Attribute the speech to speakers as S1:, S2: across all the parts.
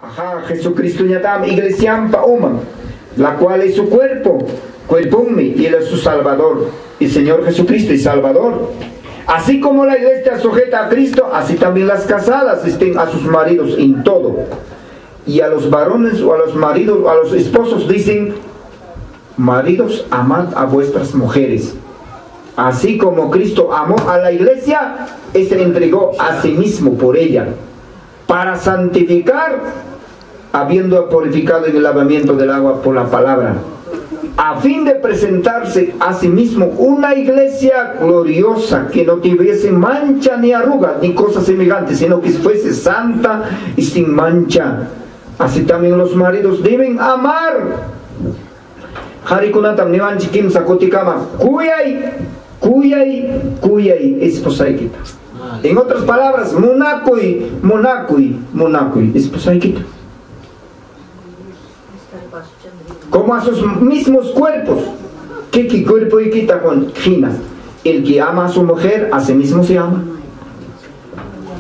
S1: Ajá, Jesucristo ñatam iglesiampa uman, la cual es su cuerpo, cuerpummi, y él es su Salvador, y Señor Jesucristo y Salvador. Así como la iglesia sujeta a Cristo, así también las casadas estén a sus maridos en todo. Y a los varones o a los maridos o a los esposos dicen: maridos, amad a vuestras mujeres, así como Cristo amó a la iglesia y se entregó a sí mismo por ella, para santificar, habiendo purificado en el lavamiento del agua por la palabra, a fin de presentarse a sí mismo una iglesia gloriosa, que no tuviese mancha ni arruga ni cosa semejante, sino que fuese santa y sin mancha. Así también los maridos deben amar. Harikunatam niwanchik kimsa kutikama, kuyay, kuyay, kuyay esposaykita. En otras palabras, munakuy, munakuy, munakuy esposaykita. Como a sus mismos cuerpos. ¿Qué cuerpo y quita con Gina? El que ama a su mujer, a sí mismo se ama.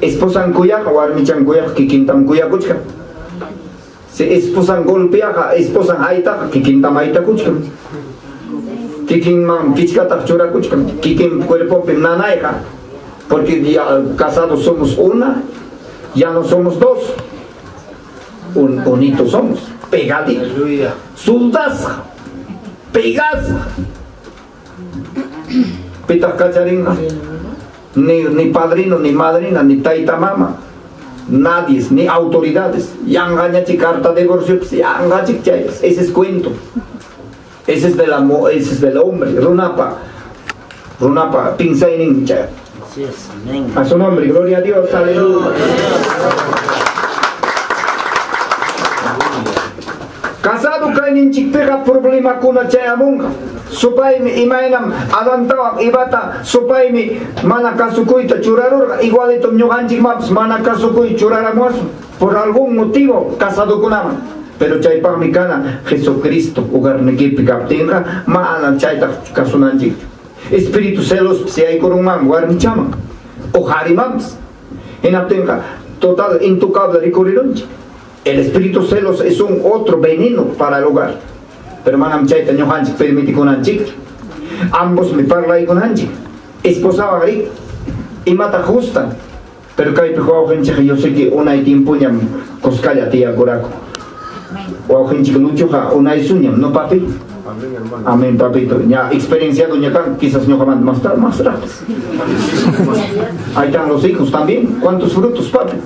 S1: Esposan kuyaq, warmichan kuyaq, kikintam kuyakuchkan. Si esposan golpeaja, esposan aytaqa, kikintam aytakuchkan. Kikinman kichkataq churakuchkan, kikin cuerpopi nanayqa. Porque ya casados somos una, ya no somos dos. Unitos somos, pegaditos. Suldasqa, pegasqa. Pitaq kacharinqa, ni padrino, ni madrina, ni taita mama, nadie, ni autoridades. Yanqañachik carta de divorcio, yanqachik chaypas. Ese es cuento. Ese es del hombre. Runapa, runapa, pinsaynin chay. A su nombre, gloria a Dios, aleluya. Casado kayninchikpiqa problemakuna chayamunqa. Supaymi imaynam Adantawan Evata supaymi mana kasukuyta churarurqa, igualito ñuqanchikmanpas mana kasukuy churaramuwasun por algún motivo casadokunaman. Pero chaypaqmi kana Jesucristo hogarnikipi kaptinqa mana chaytaq kasunanchikchu. Espíritu celos siyaykurunman warmichaman o qharimanpas. Hinaptinqa total intocable rikurirunchik. El espíritu celos es un otro veneno para el hogar. Pero manam chayta ñuqanchik permitikunanchik. Ambos me parlaykunanchik. Esposawan rik imata justa. Pero kaypi wawqinchik, yo sé que unay tiempoñam kuskalla tiyakuraku. Wawqinchik Luchoqa unay suñam, ¿no, papi?
S2: Amén, hermano.
S1: Amén, papito. Ya experienciado ña kan, quizás ñuqamanta más tarde, más tarde. Ahí están los hijos también. ¿Cuántos frutos, papi?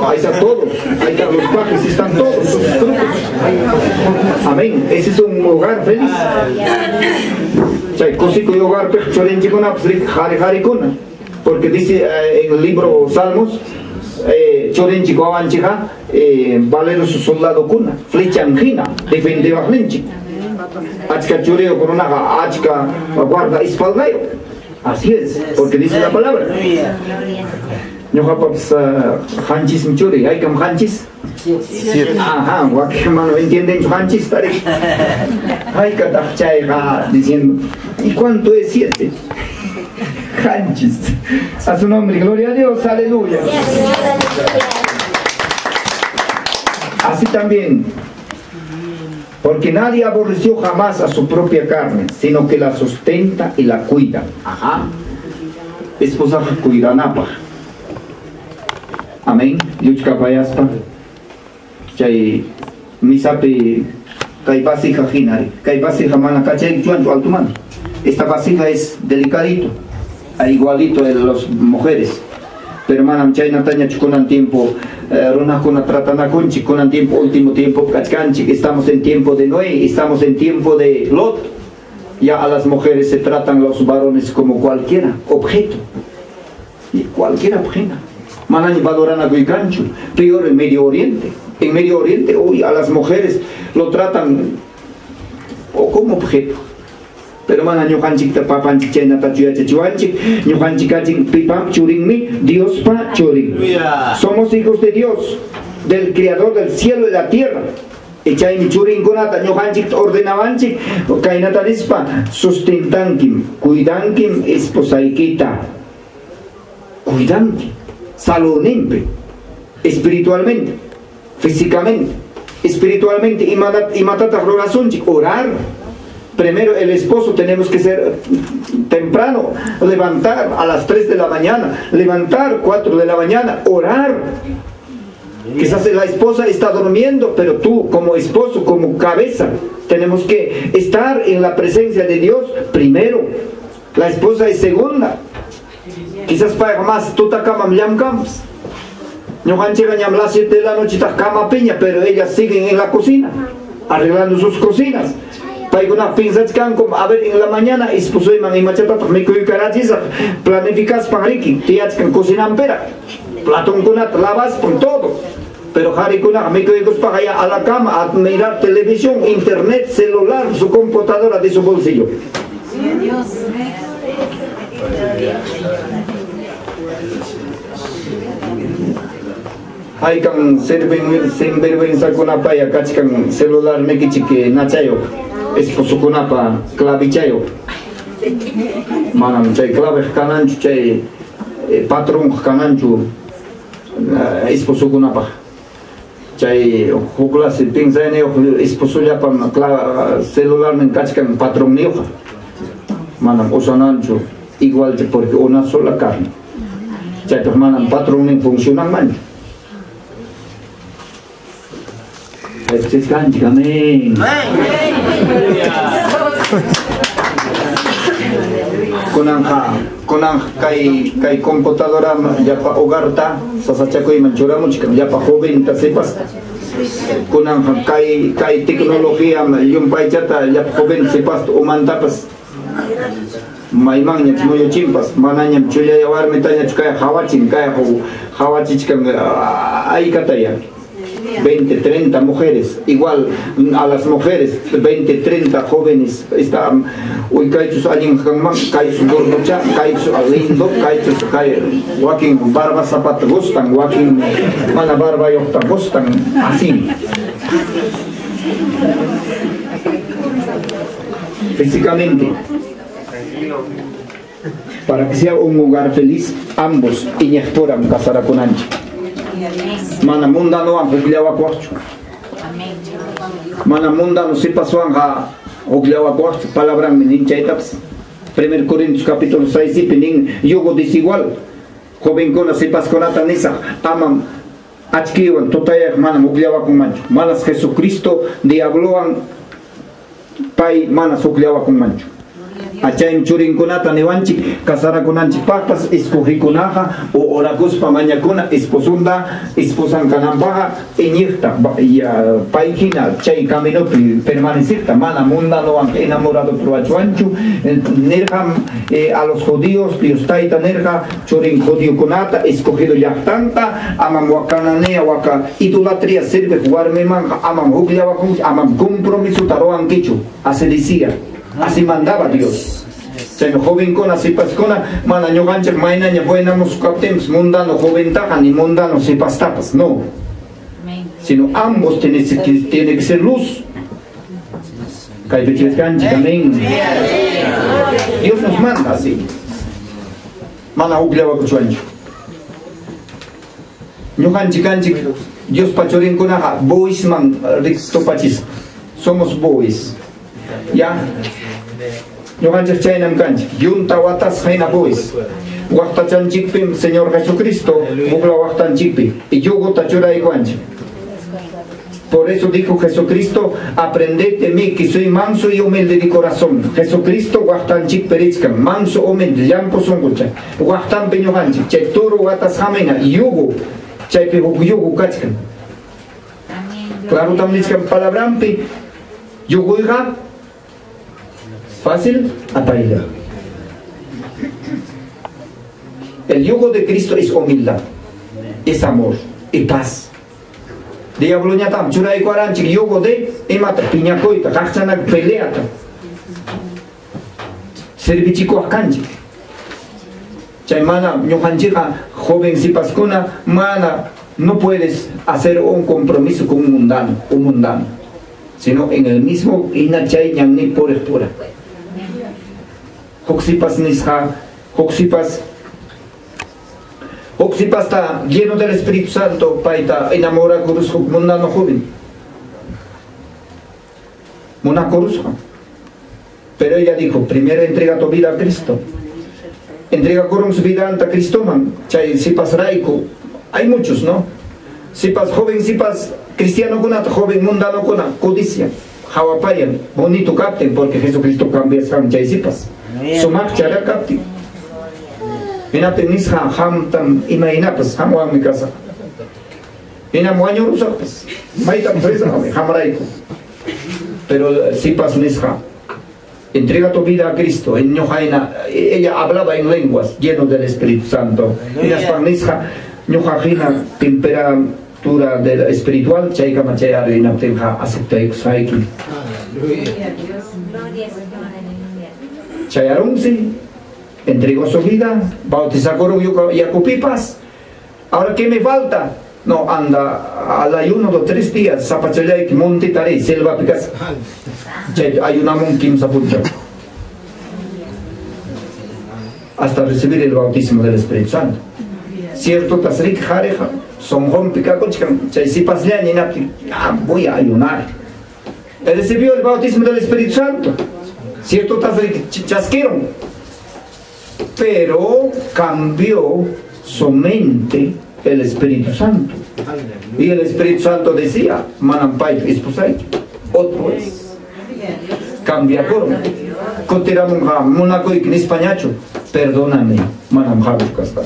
S1: Ahí están todos, ahí están los pajes, están todos sus frutos. Amén. Ese es un hogar feliz. Chay kusikuy hogarpiq churinchikkunapas rik qhari qharikuna. Porque dice en el libro Salmos, churinchik wawanchikqa valeroso soldadokuna, flechan hina, defendewaqninchik. Achka churiyuq runaqa achka guarda espaldayuq. Así es, porque dice la palabra. Ñuqapapas qanchismi churi, haykam qanchis?
S2: Siete.
S1: Ajá, wakin mana entiendenchu qanchis tarik. Haykataq chayqa diciendo, ¿y cuánto es 7? Qanchis. A su nombre, gloria a Dios, aleluya. Así también, porque nadie aborreció jamás a su propia carne, sino que la sustenta y la cuida. Ajá. Esposa cuidanapaq. Amén. Lluchkapayaspa chay misapi kay vasija hinari, kay vasija mana kachaykuchuanchu altumanta. Esta vasija es delicadito, igualito de las mujeres. Pero manam chaynatañachu kunan tiempo runakuna tratanakunchik, kunan tiempo, último tiempo kachkanchik. Estamos en tiempo de Noé, estamos en tiempo de Lot. Ya a las mujeres se tratan los varones como cualquiera objeto. Y cualquier objeto. Manaña valoranakuykanchu. Peor en Medio Oriente. En Medio Oriente hoy a las mujeres lo tratan o como objeto. Pero mana ñuqanchikta papanchik chaynatachu yachachiwanchik, ñuqanchik kachin pipa churinmi, Diospa churin. Somos hijos de Dios, del Creador del cielo y la tierra. Chaymi churinkunata ñuqanchikta ordenawanchik, kaynata nispa sustentankim, cuidankim esposaykita. Cuidanki, saludninpi, espiritualmente. Físicamente, espiritualmente, imatataq rurasunchik, orar. Primero el esposo tenemos que ser temprano, levantar a las 3 de la mañana, levantar 4 de la mañana, orar. Quizás la esposa está durmiendo, pero tú como esposo, como cabeza, tenemos que estar en la presencia de Dios primero. La esposa es segunda. Quizás para más tutakamam llamkams. Ñuqanchikqa ñam las 7 de la noche kama piña, pero ellas siguen en la cocina, arreglando sus cocinas. Paykuna pinsachkanku, a ver, en la mañana esposoyman imachatataq mikuykarachisaq, planificaspan riki, tiyachkan cocinanpera, platonkunata lavaspan todo. Pero qarikunaqa mikuykuspaqa ya a la cama, a mirar televisión, internet, celular, su computadora de su bolsillo. Haykan sinvergüenzakunapa ya kachkan celular mikichik nachayuq, esposokunapa clavichayuq. Manam chay claveq kananchu, chay patronq kananchu esposokunapaq. Chay huk clase pinsayniyuq esposollapam celularnin kachkan patronniyuq. Manam usananchu igual porque una sola carne. Chaypaq manam patronnin funcionanmanchu. Amén. Kunanja kay computadora llapa hogarta sasachakuyman churamuchkan llapa joventa sipasta. Kunanja kay tecnología llumpaychata llapa joven sipasta umantapas maymanñach muyuchinpas manañam chullaya warmitañachu kay hawachin kay hawachichkan aykataya. 20, 30 mujeres, igual a las mujeres, 20, 30 jóvenes, está, uy, kaychus allin kanman, kaychus gordocha, kaychus lindo, kaychus kay, wakin barba zapata gustan, wakin mana barba yoqta gustan, así. Físicamente, para que sea un hogar feliz, ambos iñaqpuram casarakunanchik. Mana mundanowan hukllawakuwaqchu. Mana mundano sipaswanqa hukllawakuwaqchu. Palabranmi nin chaytapas. 1 Corintios capítulo 6 nin yugo desigual. Jovenkuna sipaskunata nisaq amam achkiwan tutayaq manam hukllawakunmanchu. Manas Jesucristo diablowan pay manas hukllawakunmanchu. Achayim churinkunata niwanchik casarakunanchikpaqpas escogikunaqa o orakuspa mañakuna esposunda esposan kananpaqa iñiqta pay hina chay caminopi permanecirta mana mundanowan enamorado ruwachuwanchu nirqam a los judíos Dios tayta nirqa churin judiokunata escogido llaqtanta amam wakananea waka idolatría sirve warmimanqa amam hukllawakunchu amam compromisota ruwankichu, así decía. Así mandaba Dios. Chaymi jovenkuna sipaskuna mana ñuqanchik maynaña buenamos kaptinpas mundano joventaqa ni mundano sipastapas, no. Sino ambos tiene que ser luz. Kaypichasqanchik, amén. Dios nos manda así. Mana hukllawakuchuanchu. Ñuqanchik kanchik Diospa churinkunaqa buisman tupachisqa. Somos buis. Ya. Ñuqanchik chaynam kanchik yunta watasqa hina buis. Waqtachanchikpim Señor Jesucristo hukla waqtanchikpi y yugota churaykuanchik. Por eso dijo Jesucristo, aprended de mí que soy manso y humilde de corazón. Jesucristo waqtanchik perichkan, manso humilde, llampu sunqucha. Waqtanpi ñuqanchik chay turu watasqamina yugo, chaypi huk yugo kachkan. Claro tam nichkan palabranpi yuguyqa fácil apaylla. El yugo de Cristo es humildad, es amor y paz. Diabloñatam churaykuaranchik yugo de imata piñakuyta, qaqchanak peleata. Servichikuaq kanchik. Chay mana ñuqanchikqa joven sipaskuna mana no puedes hacer un compromiso con un mundano, sino en el mismo hina chay ñanni puriq pura. Huk sipas nisqa, huk Huk sipasta lleno del Espíritu Santo paita enamorakurusqa huk mundano joven. Munakurusqa. Pero ella dijo, primero entrega tu vida a Cristo. Entrega kurum su vida ante Cristo man. Chay sipas raiku. Hay muchos, ¿no? Sipas joven, sipas cristiano kuna, joven mundano kuna, codicia. Hawapayan, bonito capten, porque Jesucristo cambia san chay sipas. Sumaq chara capten. Hinaptin nisqa hamtam imaynapas hamwanmi kasaq. Hinam wañurusaqpas. Maytam risaq hamrayku. Pero sipas nisqa, entrega tu vida a Cristo. En ñuqayna, ella hablaba en lenguas, lleno del Espíritu Santo. Hinaspan nisqa, ñuqajina temperatura del espiritual, chaykama chay ari hinaptinqa aceptaykusqayki. Chayarunsi, entregó su vida, bautizaron yakupipas. Ahora, ¿qué me falta? No, anda al ayuno de 3 días, zapachallayki monte tare, selva picas. Chay ayunamon kimsa punchaw. Hasta recibir el bautismo del Espíritu Santo. Cierto, tasrik jareja, sonjón picacochkan, chay sipasllaña inapti, voy a ayunar. Él recibió el bautismo del Espíritu Santo. Cierto, tasrik chasqueron. Pero cambió su mente el Espíritu Santo. Y el Espíritu Santo decía, manampay esposay, otro es. Cambia coro. Kutiramunja munakuy nispañacho, perdóname, manam habush kasqa.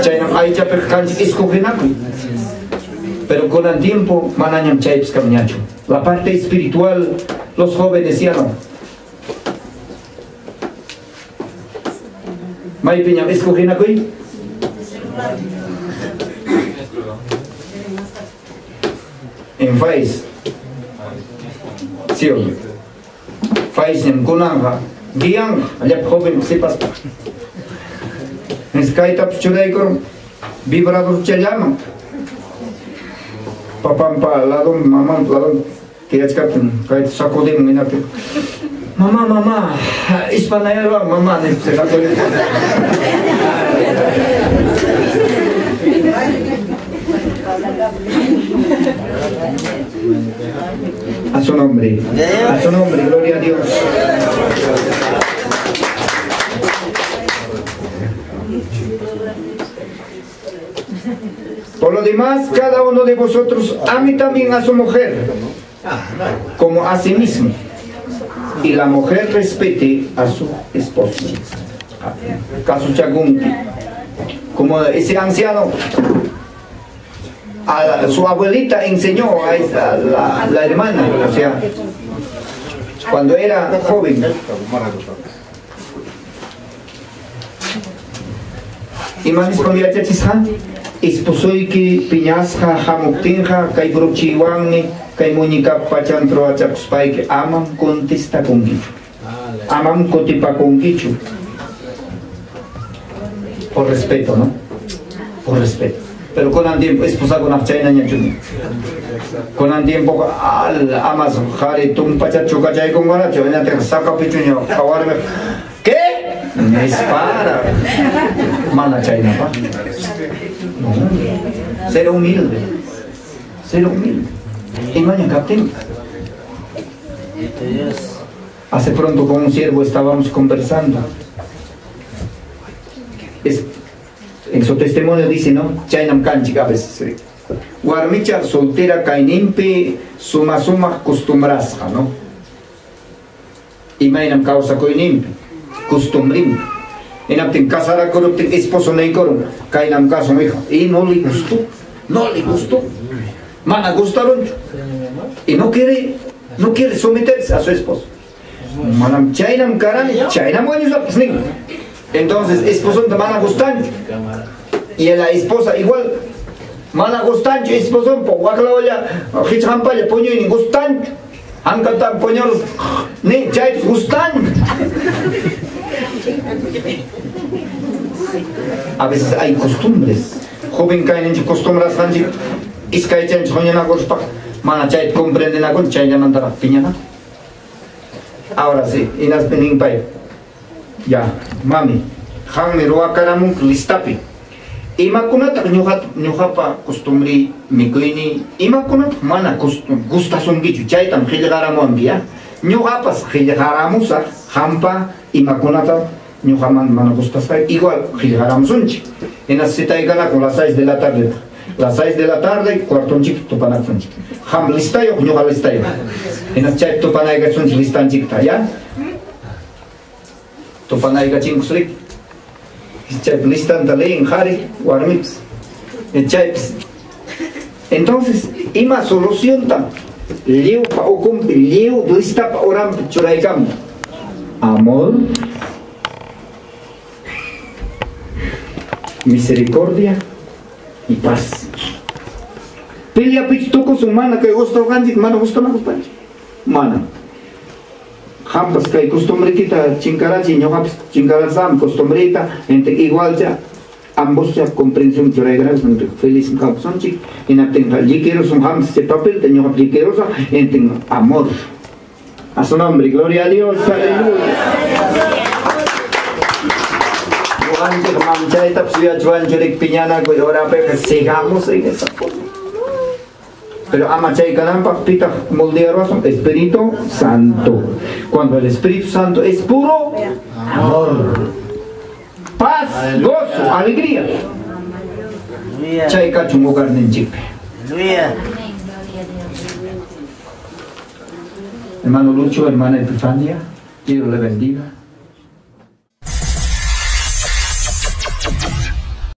S1: Chaynam aychapiq kanchik escogenakuy. Pero con el tiempo manañam chaypis kamñacho. La parte espiritual, los jóvenes ya no. Maypiñam escogenakuy. En Face. Sí, Face ñam kunanja, guian, allá joven sepas. Kayta churaykurun, vibrador challaman. Papampa ladon, mamampa ladon, tiyachkaptin, kayta sacudimun hinaptin. Mamá, mamá, ispanayarwan, mamá, nispa sacudimun. A su nombre, gloria a Dios. Por lo demás, cada uno de vosotros ame también a su mujer, como a sí mismo, y la mujer respete a su esposo. Caso Chagunti, como ese anciano, a su abuelita enseñó a esa, la hermana, o sea, cuando era joven. Imanis yachachisqa, esposoyki piñasqa hamuptinqa kay bruchiwanmi kay muñikap pachantro achakuspayki amam contestakunkichu, amam kutipakunkichu. Por respeto, ¿no? Por respeto. Pero con el tiempo, esposa con chaynañachu. Con el tiempo, al amas jari tumpacha chukachay con garacho, enate saca pichuño, jawarme. ¿Qué? Es para. Mana chayna pa. No. Ser humilde. Ser humilde. Y mañana capten. Hace pronto con un siervo estábamos conversando. En su testimonio dice, ¿no? Chaynam kanchik a veces. Warmicha soltera kaynimpi suma suma costumbrasqa, ¿no? Imaynam kawsakuynimpi, costumbrimpi. Hinaptin casarakuruptin esposo niykurun, kaynam kasun hijo. Y no le gustó, no le gustó. Mana gustarunchu. Y no quiere someterse a su esposo. Manam chaynam karani, chaynam wañusapis nin. Entonces, esposo mana gustanchu. Y a la esposa igual, mana gustanchu, esposo po waklawalla hichqampalla puñuynin gustanchu. Hankatan puñurus ni chaypis gustanchu. A veces hay costumbres. Joven kayninchik costumbrasqanchik iskaychanchik huñunakuspaq mana chayta comprendenakunchik chayllamantaraq piñanaku. Ahora sí, hinaspi ninpay. Ya, mami, hanmi ruwakaramunki listapi. Imakunataq ñuqapa costumbre mikuyni, imakunataq mana gustasunkichu, chaytam qillqaramuwanki, ya. Ñuqapas qillqaramusaq qampa imakunata ñuqaman mana gustasqay, igual qillqaramusunchik. Hinaspa citaykanaku las 6 de la tarde. Las 6 de la tarde cuartonchik tupanakusunchik. Qam listayuq, ñuqa listayuq. Hinaspa chaypi tupanaykasunchik listanchikta, ya. Tupanaykachinkusrik. Chaypi listanta leen qhari, warmipas. Chaypis. Entonces, ima solucionta lliwpa ukunpi, lliw listapa uranpi churaykamu. Amor, misericordia y paz. Peleapichu tukusun mana kay gustasqanchik, mana gustanakuspanchik. Mana. Qampas kay costumbrekita chinkarachi, ñuqapas chinkarasam costumbrita, entre igual ya ambos ya comprensión churaykasun, feliz kawsanchik, hinaptinqa llikirusun qampas chay papelta, ñuqapas llikirusa, entre amor. A su nombre, gloria a Dios, aleluya. Ñuqanchik manchaytapas yuyachwanchik piñanakuy horapiqa sigamos en esa forma. Pero ama chaykananpaq pitaq moldearuasun Espíritu Santo. Cuando el Espíritu Santo es puro amor, paz, gozo, alegría. Chaykachun hogarninchikpi. Hermano Lucho, hermana Epifania, Dios le bendiga.